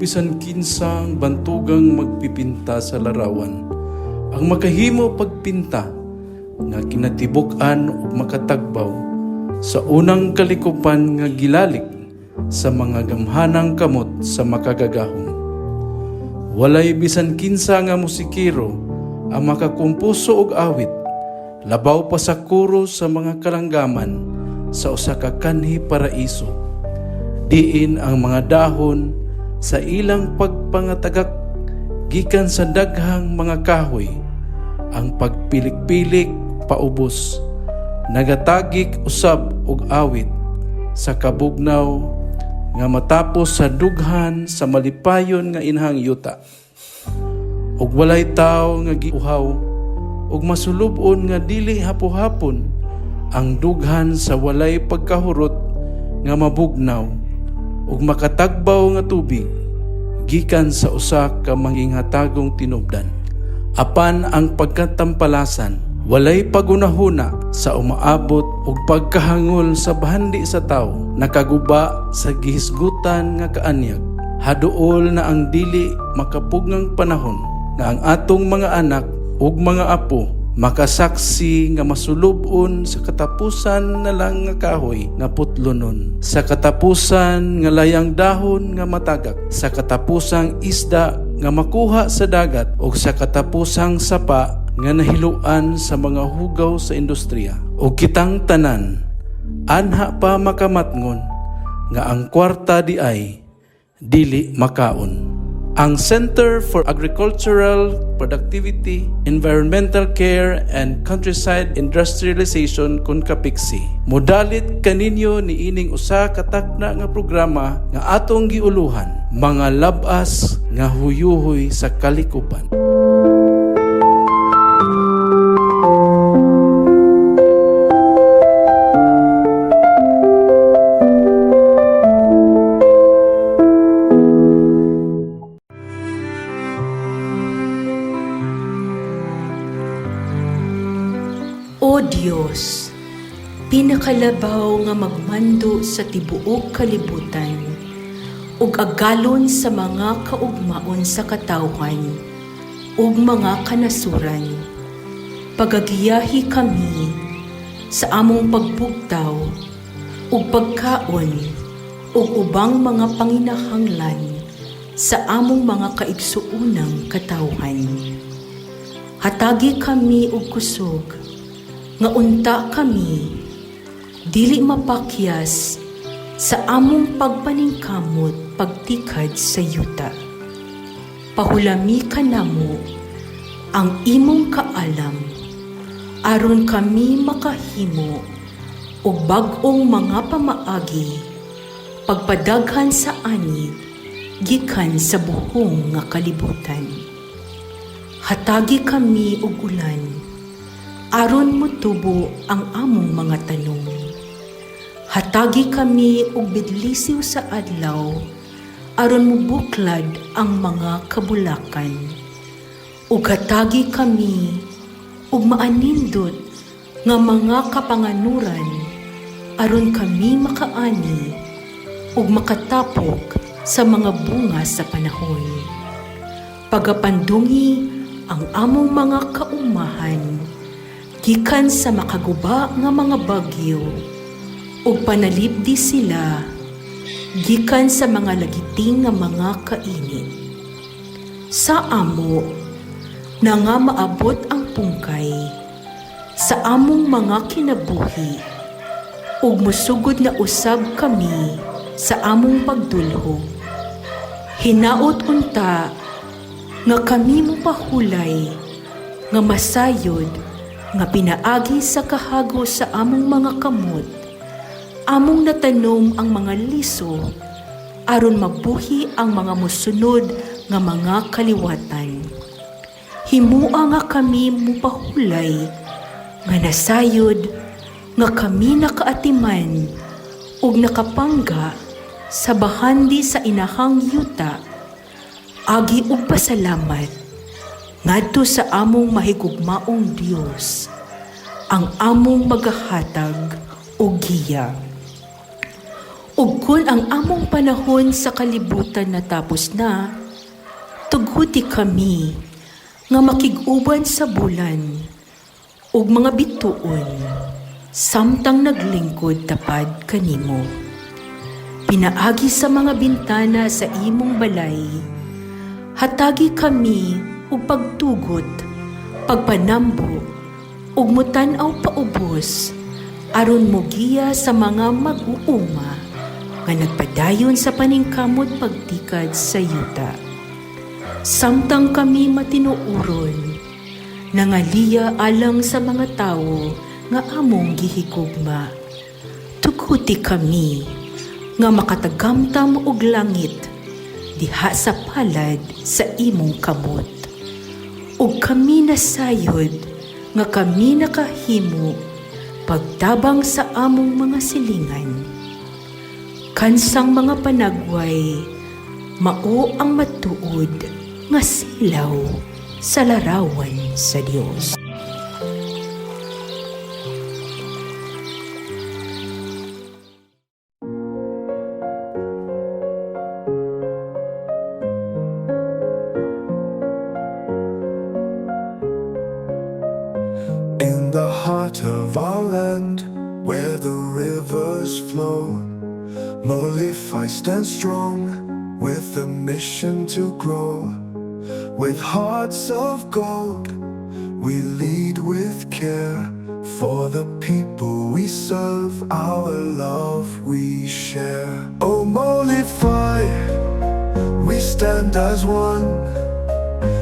bisan kinsang bantugang magpipinta sa larawan ang makahimo pagpinta nga kinatibuk-an ug makatagbaw sa unang kalikupan nga gilalik sa mga gamhanang kamot sa Makagagahom. Walay bisan kinsa nga musikero ang makakumpuso og awit labaw pa sa koro sa mga kalanggaman sa usa ka kanhi paraiso, diin ang mga dahon sa ilang pagpangatagak gikan sa daghang mga kahoy, ang pagpilik-pilik paubos, nagatagik usab og awit sa kabugnaw nga matapos sa dughan sa malipayon nga inahang yuta. Ug walay tawo nga giuhaw ug masulub-on nga dili hapo-hapon ang dughan sa walay pagkahurot nga mabugnaw ug makatagbaw nga tubig gikan sa usa ka manginghatagong tinubdan. Apan ang pagkatampalasan walay pagunahuna sa umaabot ug pagkahangol sa bahandi sa tawo nakaguba sa gihisgutan nga kaanyag. Haduol na ang dili makapugngang panahon nga ang atong mga anak ug mga apo makasaksi nga masulub-on sa katapusan na lang nga kahoy nga putlonon, sa katapusan nga layang dahon nga matagak, sa katapusang isda nga makuha sa dagat, ug sa katapusang sapa nga nahiluan sa mga hugaw sa industriya. Ug kitang tanan anha pa makamatngon nga ang kwarta di ay dili makaon. Ang Center for Agricultural Productivity, Environmental Care and Countryside Industrialization kon CAPECSI modalit kaninyo niining usa ka takna nga programa nga atong giuluhan, Mga Lab-as nga Huyuhoy sa Kalikupan. O Dios, pinakalabaw nga magmando sa tibuok kalibutan ug agalon sa mga kaugmaon sa katawhan ug mga kanasuran, pagagiyahi kami sa among pagbugtaw ug pagkaon ug ubang mga panginahanglan sa among mga kaigsuonang katawhan. Hatagi kami og kusog nga unta kami dili mapakyas sa among pagpaningkamot pagtikad sa yuta. Pahulami kanamo ang imong kaalam aron kami makahimo og bag-ong mga pamaagi pagpadaghan sa ani gikan sa buhong nga kalibutan. Hatagi kami og ulan aron motubo ang among mga tanom. Hatagi kami og bidlisiw sa adlaw aron mobuklad ang mga kabulakan. Ug hatagi kami og maanindot nga mga kapanganuran aron kami makaani ug makatapok sa mga bunga sa panahon. Pagapandungi ang among mga kaumahan gikan sa makaguba nga mga bagyo ug panalipdi sila gikan sa mga lagiting nga mga kainit. Sa amo na nga maabot ang pungkay sa among mga kinabuhi ug mosugod na usab kami sa among pagdulhog. Hinaot unta nga kami mopahulay nga masayod nga pinaagi sa kahago sa among mga kamot, among natanom ang mga liso aron mabuhi ang mga mosunod nga mga kaliwatan. Himua nga kami mopahulay nga nasayod nga kami nakaatiman ug nakapangga sa bahandi sa inahang yuta, agi og pasalamat ngadto sa among mahigugmaong Dios, ang among magahatag og giya. Ug kun ang among panahon sa kalibutan natapos na, tuguti kami nga makig-uban sa bulan ug mga bituon samtang naglingkod tapad kanimo. Pinaagi sa mga bintana sa imong balay, hatagi kami og pagtugot, pagpanambo, ug mutan-aw paubos aron mogiya sa mga mag-uuma nga nagpadayon sa paningkamot pagtikad sa yuta. Samtang kami matinuoron, nangaliya alang sa mga tawo nga among gihigugma. Tuguti kami nga makatagamtam og langit diha sa palad sa imong kamot. Ug kami nasayod nga kami nakahimo pagtabang sa among mga silingan. Kansang mga panagway, mao ang matuod nga silaw sa larawan sa Dios. In the heart of our land, where the rivers flow, Molify stands strong with a mission to grow. With hearts of gold, we lead with care. For the people we serve, our love we share. Oh, Molify, we stand as one.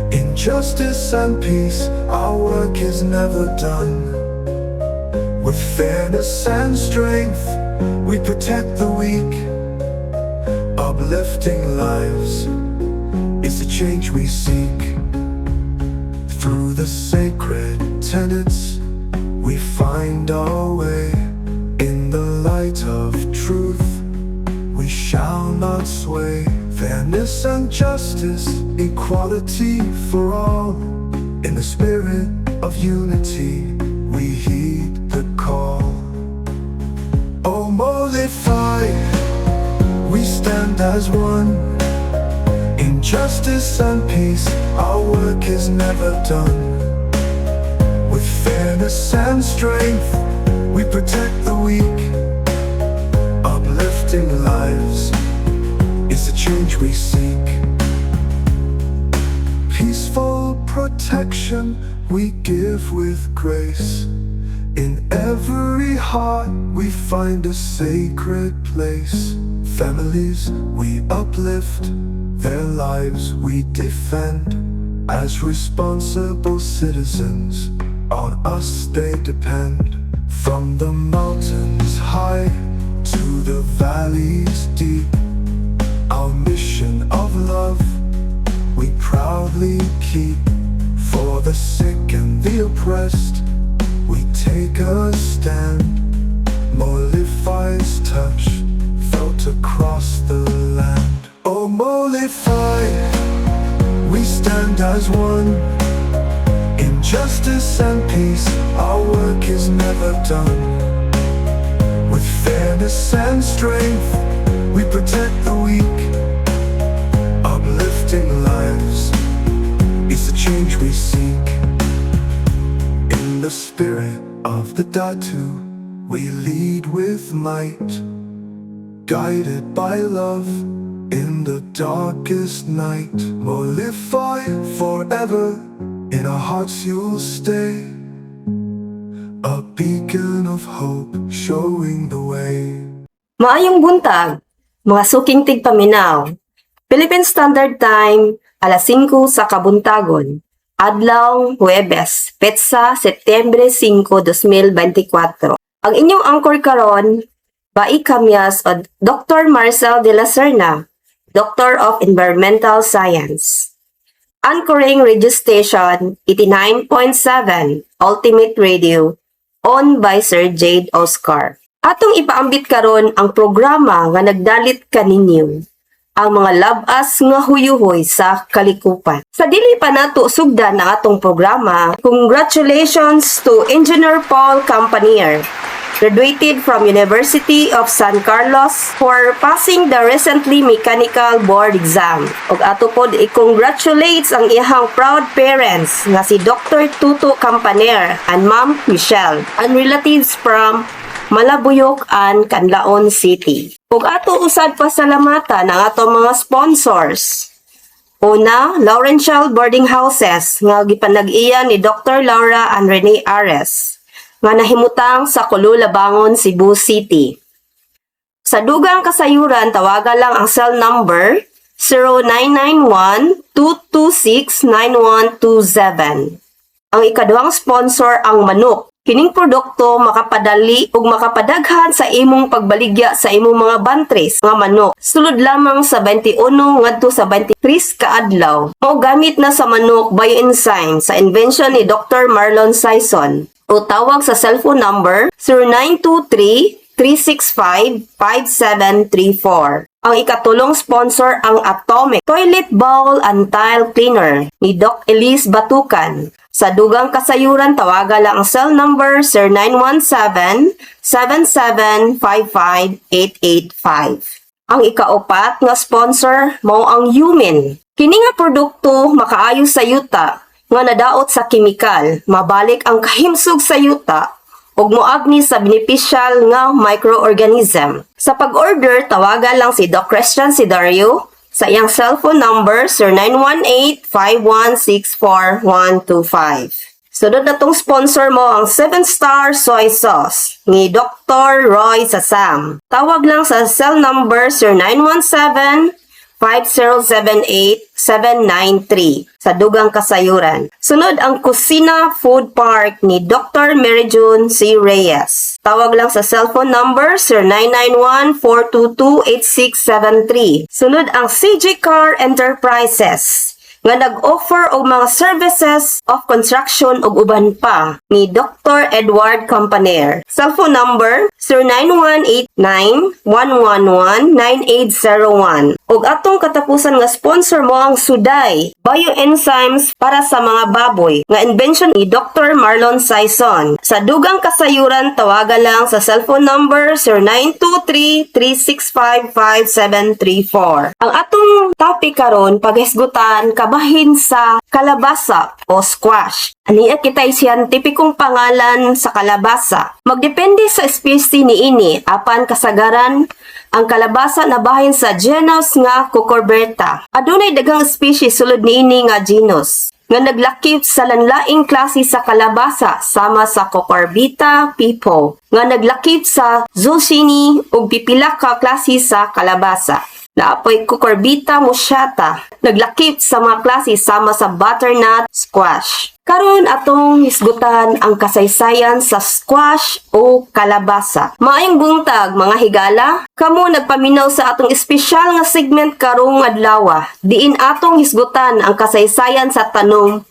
In justice and peace, our work is never done. With fairness and strength, we protect the weak. Uplifting lives is the change we seek. Through the sacred tenets, we find our way. In the light of truth, we shall not sway. Fairness and justice, equality for all. In the spirit of unity, we heed the call. Oh, Molify, we stand as one. In justice and peace, our work is never done. With fairness and strength, we protect the weak. Uplifting lives is the change we seek. Peaceful protection we give with grace. In every heart we find a sacred place. Families we uplift, their lives we defend. As responsible citizens, on us they depend. From the mountains high to the valleys deep, our mission of love we proudly keep. For the sick and the oppressed, we take a stand. Molify's touch felt across the land. Oh, Molify, we stand as one. In justice and peace, our work is never done. With fairness and strength, we protect the weak. Uplifting lives is the change we seek. In the spirit of the Datu, we lead with might, guided by love in the darkest night. Molify forever, in our hearts you'll stay, a beacon of hope showing the way. Maayong buntag, mga suking tigpaminaw. Philippine Standard Time, alas 5 sa kabuntagon. Adlaw, Huwebes, petsa Setyembre 5, 2024. Ang inyong anchor karon, Bai Kamyas o Dr. Marcel de la Serna, Doctor of Environmental Science. Anchoring Radio Station 89.7 Ultimate Radio, owned by Sir Jade Oscar. Atong ipaambit karon ang programa nga nagdalit kaninyo, ang mga labas nga huyuhoy sa kalikupan. Sa dili pa nato sugdan ang atong programa, congratulations to Engineer Paul Campanier. Graduated from University of San Carlos for passing the recently mechanical board exam. Ug ato pod i-congratulates ang iyang proud parents nga si Dr. Tuto Campaner and Ma'am Michelle and relatives from Malabuyok and Canlaon City. Ug ato usad pasalamatan ang ato mga sponsors. Una, Laurential Boarding Houses nga gipanag-iya ni Dr. Laura and Rene Ares nga nahimutang sa Colo, Cebu City. Sa dugang kasayuran, tawagan lang ang cell number 0991-226-9127. Ang ikaduhang sponsor, ang Manok. Kining produkto makapadali ug makapadaghan sa imong pagbaligya sa imong mga bantres nga manok. Sulod lamang sa 21 ngadto sa 23 ka adlaw. Mao gamit na sa Manok Bioenzyme sa invention ni Dr. Marlon Sison. O tawag sa cellphone number 0923 365-5734. Ang ikatulong sponsor, ang Atomic Toilet Bowl and Tile Cleaner ni Doc Elise Batukan. Sa dugang kasayuran, tawagan lang ang cell number 0917-7755-885. Ang ikaupat nga sponsor mao ang Humin. Kini nga produkto makaayo sa yuta nga nadaot sa kemikal, mabalik ang kahimsog sa yuta ug moagni sa beneficial nga microorganism. Sa pag-order, tawagan lang si Doc Christian Sidario sa iyang cellphone number 0918-5164125. Sunod na tong sponsor mao ang 7 Star Soy Sauce ni Dr. Roy Sasam. Tawag lang sa cell number 0917 5078-793 sa dugang kasayuran. Sunod, ang Kusina Food Park ni Dr. Mary June C. Reyes. Tawag lang sa cellphone number 0991-422-8673. Sunod, ang CJ Car Enterprises nga nag-offer og mga services of construction ug uban pa ni Dr. Edward Campaner. Cellphone number 0918-9111-9801. Ug atong katapusan nga sponsor mao ang Suday, bioenzymes para sa mga baboy nga invention ni Dr. Marlon Sison. Sa dugang kasayuran, tawagan lang sa cellphone number 0923-365-5734. Ang atong topic karon, paghisgutan kabahin sa kalabasa o squash. Ania kita'y siyentipikong pangalan sa kalabasa. Magdepende sa species niini, apan kasagaran ang kalabasa na bahin sa genus nga Cucurbita. Adunay daghang species sulod niini nga genus nga naglakip sa lainlaing klase sa kalabasa sama sa Cucurbita pepo nga naglakip sa zucchini ug pipila ka klase sa kalabasa. Naa poy Cucurbita moschata, naglakip sa mga klase sama sa butternut squash. Karon, atong hisgutan ang kasaysayan sa squash o kalabasa. Maayong buntag, mga higala. Kamo nagpaminaw sa atong espesyal nga segment karong adlaw. Diin atong hisgutan ang kasaysayan sa tanom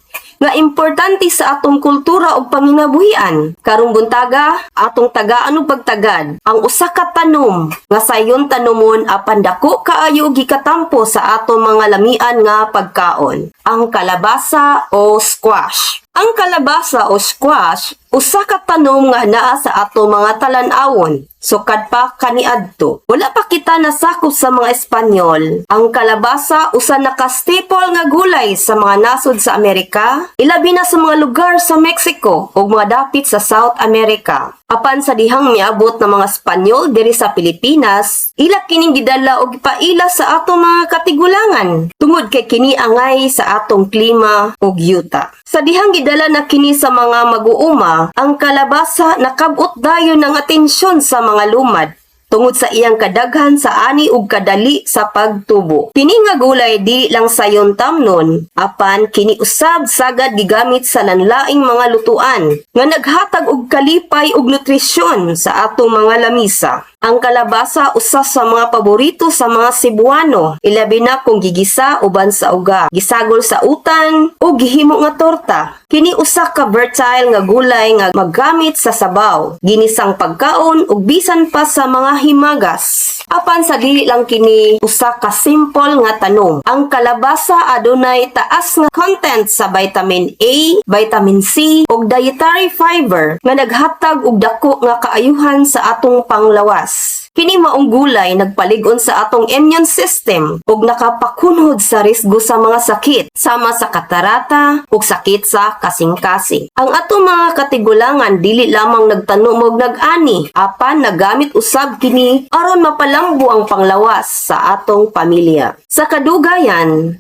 nga importante sa atong kultura ug panginabuhian. Karong buntaga, atong tagaan og pagtagad ang usa ka tanom nga sayon tanomon apan dako kaayo gikatampo sa atong mga lamian nga pagkaon, ang kalabasa o squash. Ang kalabasa o squash, usa ka tanom nga naa sa ato mga talan-awon sukad pa kaniadto. Wala pa kita nasakop sa mga Espanyol. Ang kalabasa usa na ka staple nga gulay sa mga nasod sa Amerika, ilabi na sa mga lugar sa Mexico ug mga dapit sa South America. Apan sa dihang miabot ng mga Espanyol diri sa Pilipinas, ila kining gidala og gipaila sa atong mga katigulangan tungod kay kini angay sa atong klima ug yuta. Sa dihang gidala na kini sa mga mag-uuma, ang kalabasa nakab-ot dayon ng atensyon sa mga lumad tungod sa iyang kadaghan sa ani ug kadali sa pagtubo. Kini nga gulay dili lang sayon tamnon, apan kini usab sagad gigamit sa lainlaing mga lutuan nga naghatag og kalipay ug nutrisyon sa atong mga lamisa. Ang kalabasa usa sa mga paborito sa mga Cebuano, ilabi na kung gigisa uban sa uga, gisagol sa utan o gihimo nga torta. Kini usa ka versatile nga gulay nga magamit sa sabaw, ginisang pagkaon ug bisan pa sa mga himagas. Apan sa dili lang kini usa ka simple nga tanom. Ang kalabasa adunay taas nga content sa vitamin A, vitamin C ug dietary fiber nga naghatag og dako nga kaayuhan sa atong panglawas. Kini maong gulay nagpalig-on sa atong immune system ug nakapakunhod sa risgo sa mga sakit sama sa katarata ug sakit sa kasing-kasing. Ang atong mga katigulangan dili lamang nagtanom og nag-ani, apan nagamit usab kini aron mapalambo ang panglawas sa atong pamilya. Sa kadugayan,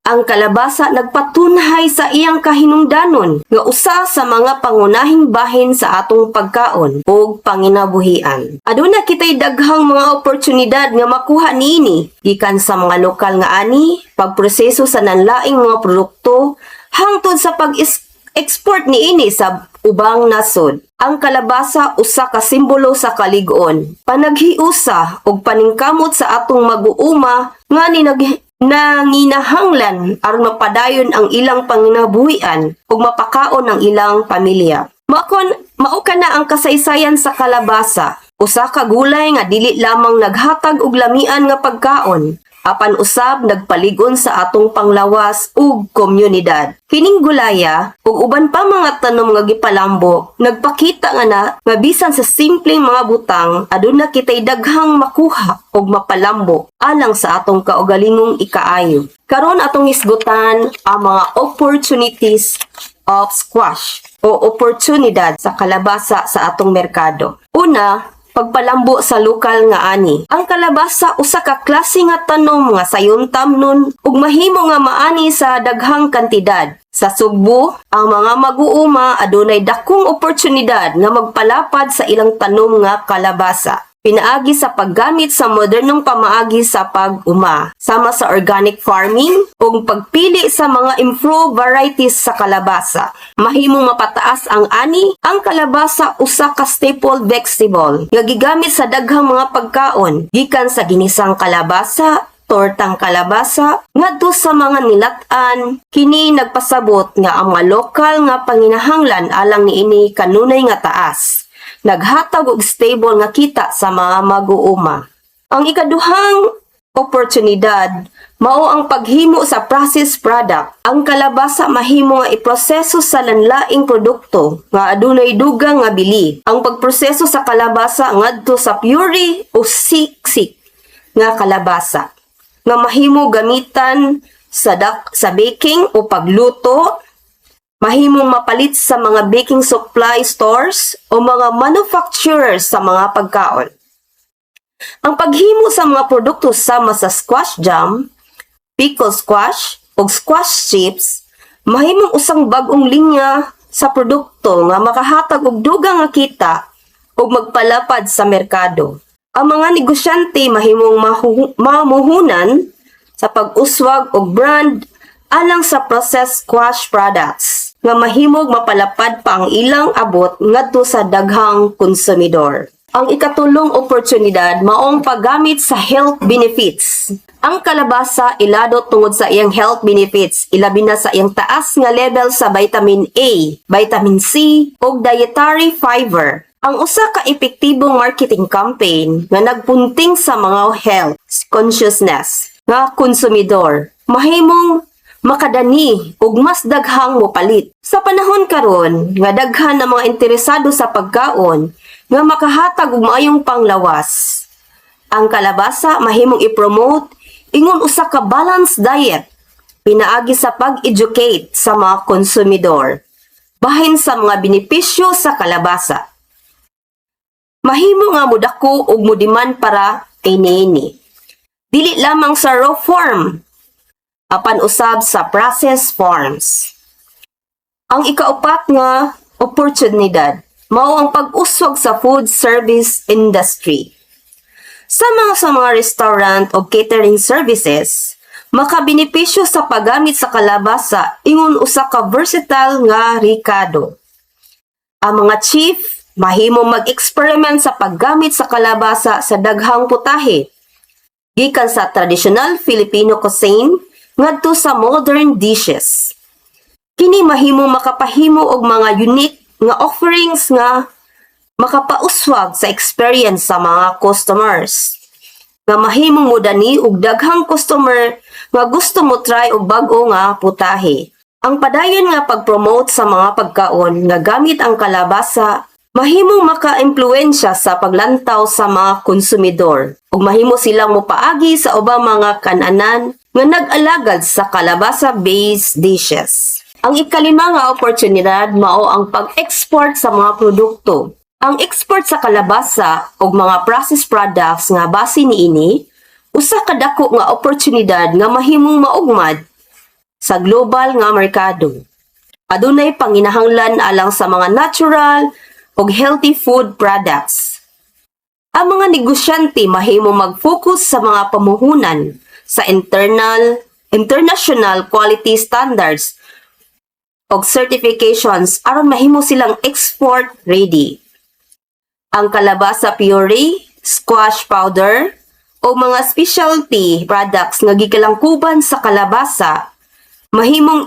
ang kalabasa nagpatunhay sa iyang kahinungdanon nga usa sa mga pangunahing bahin sa atong pagkaon ug panginabuhian. Aduna kitay daghang mga oportunidad nga makuha niini gikan sa mga lokal nga ani, pagproseso sa nanlaing mga produkto hangtod sa pag-export niini sa ubang nasod. Ang kalabasa usa ka simbolo sa kalig-on, panaghiusa ug paningkamot sa atong mag-uuma nga ni nag nanginahanglan aron mapadayon ang ilang panginabuhian ug mapakaon ang ilang pamilya. Makon mao kana ang kasaysayan sa kalabasa, usa ka gulay nga dili lamang naghatag og lamian nga pagkaon, apan usab nagpalig-on sa atong panglawas ug komunidad. Kining gulaya ug uban pa mga tanom nga gipalambo, nagpakita nga na nga bisan sa simpleng mga butang aduna kitay daghang makuha ug mapalambo alang sa atong kaugalingong ikaayo. Karon, atong hisgutan ang mga opportunities of squash o oportunidad sa kalabasa sa atong merkado. Una, pagpalambo sa lokal nga ani. Ang kalabasa usa ka klase nga tanom nga sayon tamnon ug mahimo nga maani sa daghang kantidad. Sa Sugbo, ang mga mag-uuma adunay dakong oportunidad nga magpalapad sa ilang tanom nga kalabasa pinaagi sa paggamit sa modernong pamaagi sa pag-uma, sama sa organic farming ug pagpili sa mga improved varieties sa kalabasa. Mahimong mapataas ang ani. Ang kalabasa usa ka staple vegetable nga gigamit sa daghang mga pagkaon, gikan sa ginisang kalabasa, tortang kalabasa, ngadto sa mga nilat-an. Kini nagpasabot nga ang mga lokal nga panginahanglan alang niini kanunay nga taas, naghatag og stable nga kita sa mga mag-uuma. Ang ikaduhang oportunidad mao ang paghimo sa processed product. Ang kalabasa mahimo nga iproseso sa lanlaing produkto nga adunay dugang nga bili. Ang pagproseso sa kalabasa ngadto sa puree o siksik nga kalabasa nga mahimo gamitan sa baking o pagluto, mahimong mapalit sa mga baking supply stores o mga manufacturers sa mga pagkaon. Ang paghimo sa mga produkto sama sa squash jam, pickle squash ug squash chips mahimong usang bag-ong linya sa produkto nga makahatag og dugang nga kita ug magpalapad sa merkado. Ang mga negosyante mahimong mamuhunan sa pag-uswag og brand alang sa processed squash products nga mahimog mapalapad pa ang ilang abot ngadto sa daghang konsumidor. Ang ikatulong oportunidad maong paggamit sa health benefits. Ang kalabasa ilado tungod sa iyang health benefits, ilabi na sa iyang taas nga level sa vitamin A, vitamin C ug dietary fiber. Ang usa ka epektibong marketing campaign nga nagpunting sa mga health consciousness nga konsumidor mahimong makadani ug mas daghang mopalit. Sa panahon karon nga daghan ang mga interesado sa pagkaon nga makahatag og maayong panglawas, ang kalabasa mahimong i-promote ingon usa ka balanced diet pinaagi sa pag-educate sa mga konsumidor bahin sa mga benepisyo sa kalabasa. Mahimo nga modako ug mo-demand para niini, dili lamang sa raw form apan usab sa processed forms. Ang ikaupat nga oportunidad mao ang pag-uswag sa food service industry. Sa mga restaurant o catering services, makabenepisyo sa paggamit sa kalabasa ingon usa ka versatile nga rikado. Ang mga chef Mahimo mag-experiment sa paggamit sa kalabasa sa daghang putahe, gikan sa traditional Filipino cuisine ngadto sa modern dishes. Kini mahimo makapahimo og mga unique nga offerings nga makapauswag sa experience sa mga customers, nga mahimong modani og daghang customer nga gusto mo try og bag-o nga putahe. Ang padayon nga pag-promote sa mga pagkaon nga gamit ang kalabasa mahimong maka-impluwensya sa paglantaw sa mga konsumidor ug mahimo silang mopaagi sa ubang mga kan-anan nga nag-alagad sa kalabasa-based dishes. Ang ikalima nga oportunidad mao ang pag-export sa mga produkto. Ang export sa kalabasa ug mga processed products nga base niini usa ka dako nga oportunidad nga mahimong maugmad sa global nga merkado. Adunay panginahanglan alang sa mga natural ug healthy food products. Ang mga negosyante mahimo mag-focus sa mga pamuhunan sa internal international quality standards og certifications aron mahimo silang export ready. Ang kalabasa puree, squash powder, o mga specialty products nga gikalangkuban sa kalabasa mahimong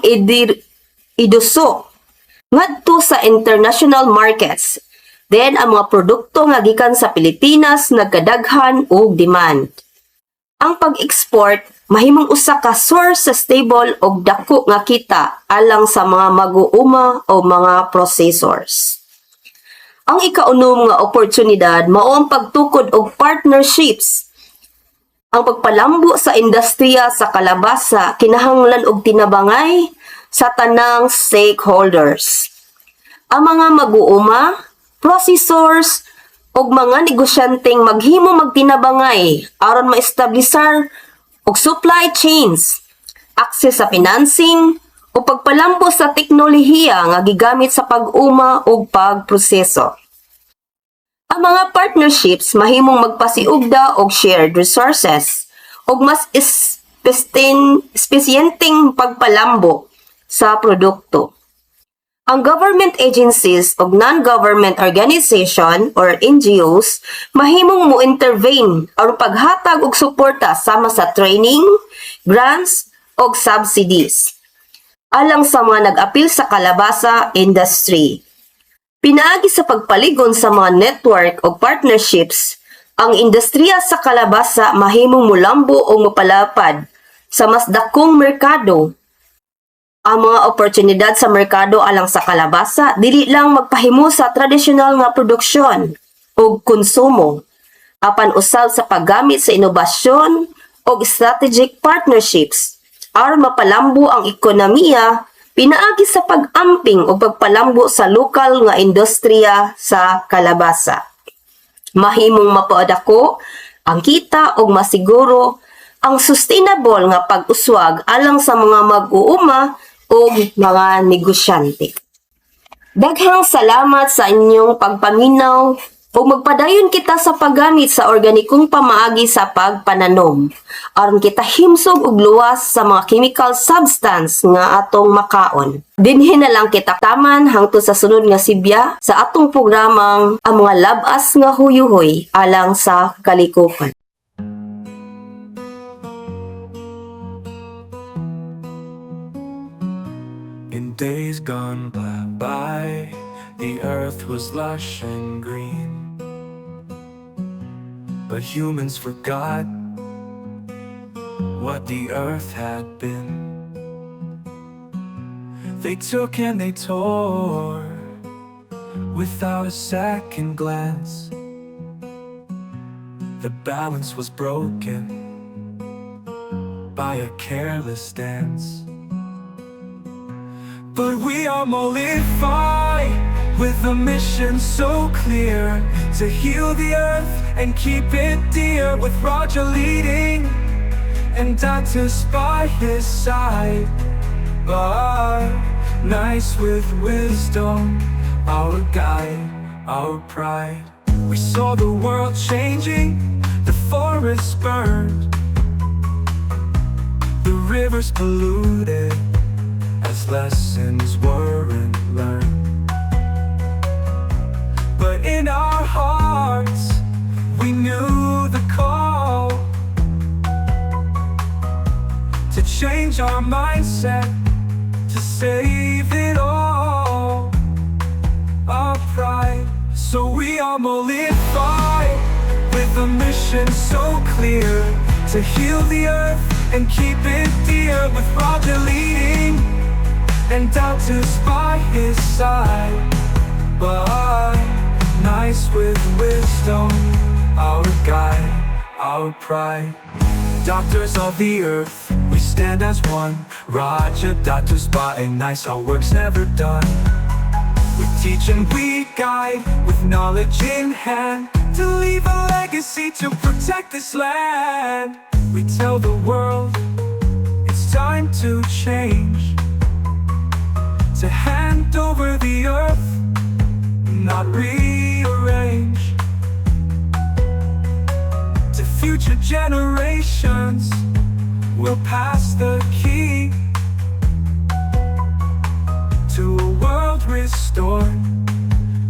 iduso ngadto sa international markets. Then ang mga produkto nga gikan sa Pilipinas nagkadaghan og demand. Ang pag-export mahimong usa ka source sa stable og dako nga kita alang sa mga mag-uuma o mga processors. Ang ikaunom nga oportunidad mao ang pagtukod og partnerships. Ang pagpalambo sa industriya sa kalabasa kinahanglan og tinabangay sa tanang stakeholders. Ang mga mag-uuma, processors, ug mga negosyanteng maghimo magtinabangay aron maestablisar og supply chains, access sa financing, o pagpalambo sa teknolohiya nga gigamit sa pag-uma ug pagproseso. Ang mga partnerships mahimong magpasiugda og shared resources ug mas espesiyenteng pagpalambo sa produkto. Ang government agencies ug non-government organization or NGOs mahimong mo-intervene aron paghatag og suporta sama sa training, grants ug subsidies alang sa mga nag-apil sa kalabasa industry. Pinaagi sa pagpaligon sa mga network o partnerships, ang industriya sa kalabasa mahimong mulambo o mapalapad sa mas dakong merkado. Ang mga oportunidad sa merkado alang sa kalabasa dili lang magpahimo sa tradisyonal nga produksyon ug konsumo, apan usab sa paggamit sa inobasyon ug strategic partnerships aron mapalambo ang ekonomiya pinaagi sa pag-amping o pagpalambo sa lokal nga industriya sa kalabasa. Mahimong mapadako ang kita ug masiguro ang sustainable nga pag-uswag alang sa mga mag-uuma ug mga negosyante. Daghang salamat sa inyong pagpaminaw ug magpadayon kita sa paggamit sa organikong pamaagi sa pagpananom aron kita himsog ug luwas sa mga chemical substance nga atong makaon. Dinhi na lang kita taman hangtod sa sunod nga sibya sa atong programang Ang Mga Lab-as nga Huyuhoy alang sa Kalikupan. In days gone by, the earth was lush and green. But humans forgot what the earth had been. They took and they tore without a second glance. The balance was broken by a careless dance. But we are Molify, with a mission so clear, to heal the earth and keep it dear, with Roger leading and Datus by his side. But nice with wisdom, our guide, our pride. We saw the world changing, the forests burned, the rivers polluted, as lessons weren't learned. But To save it all, our pride. So we are Molify, with a mission so clear, to heal the earth and keep it dear. With Roger leading and doctors by his side, but nice with wisdom, our guide, our pride. Doctors of the earth, we stand as one. Roger, doctors by nice, our work's never done. We teach and we guide with knowledge in hand, to leave a legacy to protect this land. We tell the world it's time to change, to hand over the earth, not rearrange. To future generations, we'll pass the key to a world restored,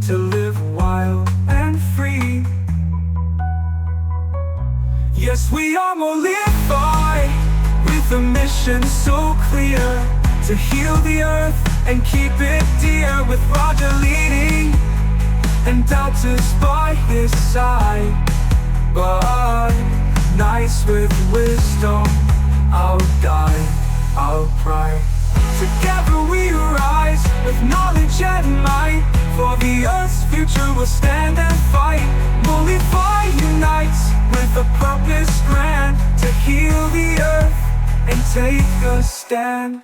to live wild and free. Yes, we are Molify, with a mission so clear, to heal the earth and keep it dear. With Roger leading and doctors by his side, but nice with wisdom, our guide, our pride. Together we rise with knowledge and might. For the earth's future we'll stand and fight. Molify unites with a purpose grand, to heal the earth and take a stand.